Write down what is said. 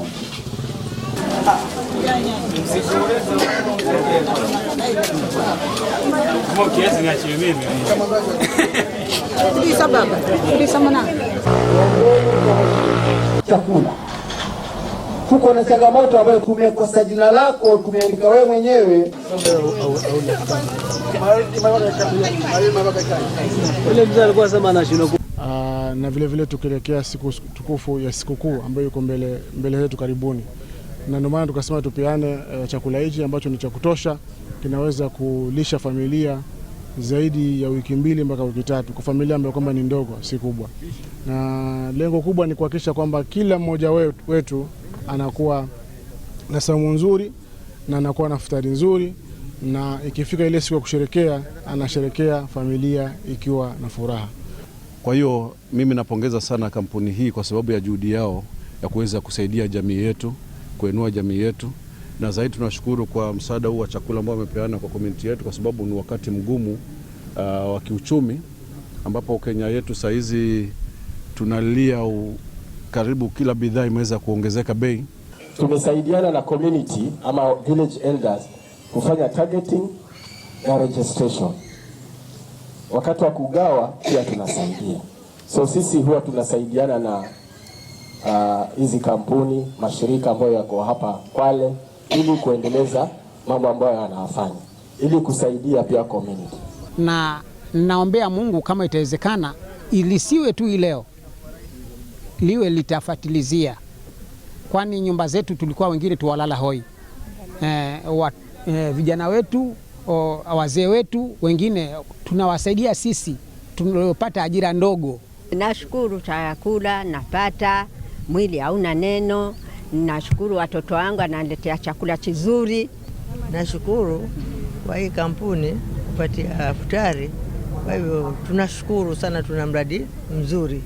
moja. Chakula tuko na changamoto ambayo tumekosa jina lako, tumeandika wewe mwenyewe. Na vile vile tukielekea siku tukufu ya sikukuu ambayo iko mbele yetu karibuni, na ndio maana tukasema tupeane chakula hichi ambacho ni cha kutosha, kinaweza kulisha familia zaidi ya wiki 2 mpaka wiki 3 kwa familia ambayo kwamba ni ndogo, si kubwa. Na lengo kubwa ni kuhakikisha kwamba kila mmoja wetu anakuwa na saumu nzuri na anakuwa na futari nzuri, na ikifika ile siku ya kusherekea anasherekea familia ikiwa na furaha. Kwa hiyo mimi napongeza sana kampuni hii kwa sababu ya juhudi yao ya kuweza kusaidia jamii yetu, kuinua jamii yetu, na zaidi tunashukuru kwa msaada huu wa chakula ambao wamepeana kwa community yetu, kwa sababu ni wakati mgumu wa kiuchumi ambapo Kenya yetu saa hizi tunalia karibu kila bidhaa imeweza kuongezeka bei. Tumesaidiana na community ama village elders kufanya targeting na registration. Wakati wa kugawa pia tunasaidia. So sisi huwa tunasaidiana na hizi kampuni, mashirika ambayo yako hapa Kwale ili kuendeleza mambo ambayo yanafanya ili kusaidia pia community. Na naombea Mungu kama itawezekana ilisiwe tu leo, liwe litafatilizia, kwani nyumba zetu tulikuwa wengine tuwalala hoi. Vijana wetu, wazee wetu wengine tunawasaidia sisi tuliopata ajira ndogo. Nashukuru chakula napata, mwili hauna neno. Nashukuru watoto wangu ananiletea chakula kizuri. Nashukuru kwa hii kampuni kupatia futari. Kwa hivyo tunashukuru sana, tuna mradi mzuri.